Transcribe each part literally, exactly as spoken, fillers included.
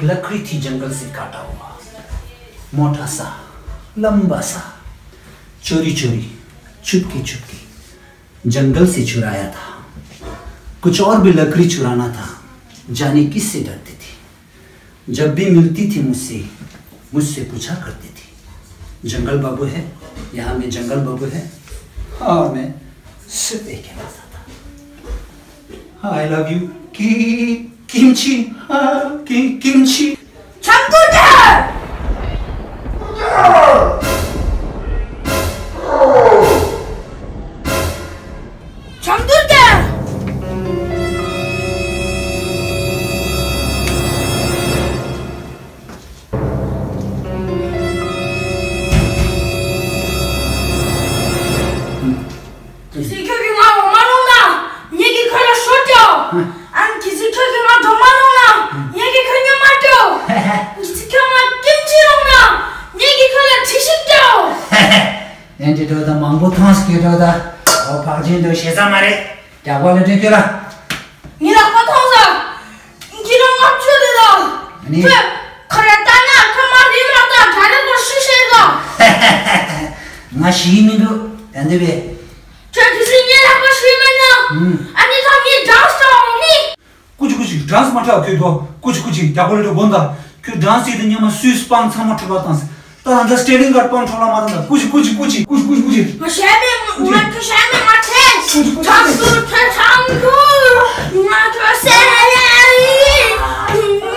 लकड़ी थी जंगल से काटा हुआ। मोटा सा, लंबा सा, चोरी चोरी, चुपके चुपके जंगल से चुराया था। कुछ और भी लकड़ी चुराना था, जाने किससे डरती थी। जब भी मिलती थी मुझसे, मुझसे पूछा करती थी, जंगल बाबू है? यहाँ में जंगल बाबू है? हाँ, मैं सिर्फ एक ही मरता था। I love you, कि, किमची, हाँ, कि, किमची। छाम दूर जा। छाम दूर जा। གལ་སྲིད་ཁྱོད་ཀྱིས་ང་འོང་མ་རུང་ན་ངེད་ཀྱིས་ཁྱོད་ལ་ཤོ་སྤྲོད། ཨ་ནི་གལ་སྲིད་ཁྱོད་ཀྱིས་ང་འགྲོ་མ་རུང་ན་ངེད་ཀྱིས་ཁྱོད་ཉམས་མ་སྤྲོད། གལ་སྲིད་ཁྱོད་ང་སྐྱེམས་བྱེད་རུང་ན་ངེད་ཀྱིས་ཁྱོད་ལ་འཁྲི་ཤིང་སྤྲོད། ཨེ་འདྲི་འགྲོ་དང་མང་པོ་མཐོང་སྐྱེ་འགྲོ་དང་འོ་བག་ཅན་དུ་ཞེ་ས་མ་རེད། རྒྱག་པ་ལ་སྤྲད་ཁྱོད་ལ། ངའི་ལག་པ་ཐོངས་ས། ཁྱེད་རང་ང་ཁྱོད་དེ་དང་། ཨ་ནི། ཁྱོད་ཁ་ར་ལྟ་ན་ཁ་མ་རི་མ་ལྟ་གྲ་རེ་ལོ་ཤི་ཤེས་དང་། ང་ཤི་མི་འདུག་ད་འདི་བས། ཁྱོད་དེ་སྲིད་ངའི་ལག་པ་ཤི་མེད་ན། ཨུམ། ཨ་ནི་ད་ངའི་སྦྲང་སྟོང་ནི། ཀུ་ཅི་ཀུ་ཅི་སྦྲང་མ་ཁྲག་ཁྱོད་དོ་ཀུ་ཅི་ཀུ་ཅི་རྒྱག་པ་ལ་འདྲ་དགོན་ད། ཁྱོད་སྦྲང་སྲིད་དུ་ཉི་མ་སུས་སྤང་ཚང་མ་ཁྲོད་པ་བཏང་ཟེར། ད་ད་སྟེ་ལིང་གར་སྤང་ཁྲོད་ལ་མ་བཏང་ད་ཀུ་ཅི་ཀུ་ཅི་ཀུ་ཅི་ཀུ་ཅི་ཀུ་ཅི་ཀུ་ཅི། ང་ཤ་མེད་ང་ཁྱོད་ཤ་མེད་ང་ཁྲེལ། ཆང་སུ་ཁྲེལ་ཆང་སུ་ང་ཁྱོད་སེ་ལ་ཡི། ཁྱེད་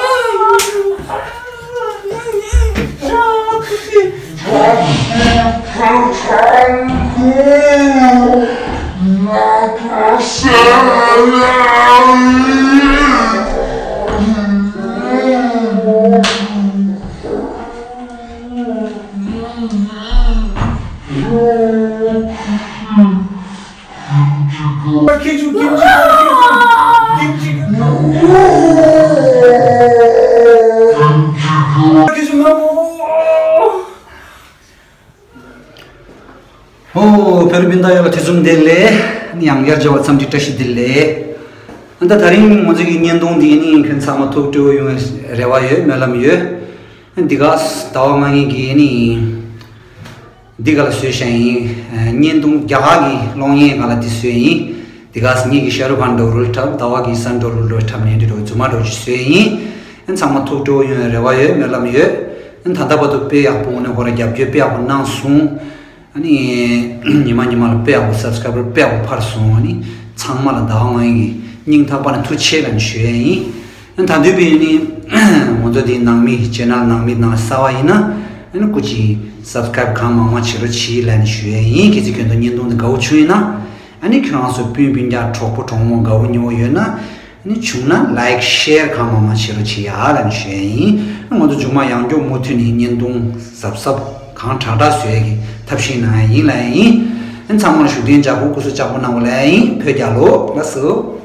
ཚོ་ཁྱེད་ཚོ་ཁྱེད་ཚོ་ཁྱེད་ཚོ་ཁྱེད་ཚོ་ང་མོ། ཨོ། བོད་རིགས་སྤུན་ཟླ་ཡོངས་ལ་ཐེ་ཚོམ་བདེ་ལེགས། ཡང་ཡར་བྱ་བ་འཚམས་འདྲི་བཀྲ་ཤིས་བདེ་ལེགས། ཨ་ད་ད་རིང་ང་ཚོ་གི་བརྙན་ཐུང་འདི་ནི་ཁྱོད་ཚང་མ་ཐུགས་སྤྲོ་བོ་ཡོང་བའི་རེ་བ་ཡོད། སྨོན་ལམ་ཡོད། འདི་ག་ཟླ་བ་ལྔ་ངེད་ཀྱི་ནི་འདི་ག་ལ་བཟོས་བཞག་ཡིན། བརྙན་ཐུང་རྒྱ་གར་གྱི་གློག་བརྙན་སྒང་ལ་འདི་བཟོས་ཡིན། འདི་ག་ངེད་ཀྱི་ཤ་རུ་ཁཱན་འགྲོ་རུལ་འཁྲབ། ཟླ་བ་གི་སན་འགྲོ་རུལ་འགྲོ་འཁྲབ་ནས་འདི་འགྲོ་རྫུན་མ་འགྲོ་ཅིག་བཟོས་ཡིན། ཚང་མ་ཐུགས་སྤྲོ་བོ་ཡོང་བའི་རེ་བ་ཡོད། སྨོན་ལམ་ཡོད། ད་ལྟ་བར་དུ་དཔེ་ཡག་པོ་ངོ་ནས་ཧོ་ར་རྒྱབ་སྐྱོར་དཔེ་ཡག་པོ་གནང་སོང་། ཨ་ནི་ཉི་མ་ཉི་མ་ལ་དཔེ་ཡག་པོ་སབ་སི་ཀ་རའིབ་དཔེ་ཡག་པོ་འཕར་སོང་། ཨ་ནི་ཚང་མ་ལ་ཟླ་བ་ལྔ་ཡི་སྙིང་ཐག་པ་ནས་ཐུགས་རྗེ་ཆེ་ལབ་ནས་ཞུ་ཡས་ཡིན། ཨ་ད་དུས་པའི་ནི་ང་ཚོ་དེའི་ནང་མི་ཆེ་ནལ་ནང་མི་ནང་གསར་བ་ཡིན་ན་ཨ་ནི་སྐུ་མཁྱེན་སབ་སི་ཀ་རའིབ་གང་མང་མང་བྱེད་རོགས་གྱིས་ལབ་ནས་ཞུ་ཡས་ཡིན། གལ་སྲིད་ཁྱོད་ཚོ་བརྙན་ཐུང་འདི་དགའ་བོ་བྱུང་ཡིན་ན་ཨ་ནི་ཁྱོད་རང་ཚོ་སྤུན་སྤུན་ཀྱག་གྲོགས་པོ་གྲོགས་མོ་དགའ་བོ་ཉེ་བོ་ཡོད་ན། ནི་བྱུང་ན་ལའིག་ཤེར་གང་མང་མང་བྱེད་རོགས་བྱེད་ཡ་ལབ་ནས་ཞུ་ཡ་ཡིན། ང་ཚོ་མཇུག་མ་ཡང་མགྱོགས་མུ་མཐུད་ནས་བརྙན་ཐུང་གཟབ་གཟབ་གང་དྲག་དྲག་བཟོ་ཡ་གི་ཐབས་ཤེས་གནང་ཡ་ཡིན་ལབ་ཡ་ཡིན། ཨ་ཚང་མར་བཞུགས་གདན་འཇགས་པོ་སྐུ་གཟུགས་ལྕགས་པོ་གནང་བ་ལབ་ཡ་ཡིན། བོད་རྒྱལ་ལོ། ལགས་སོ།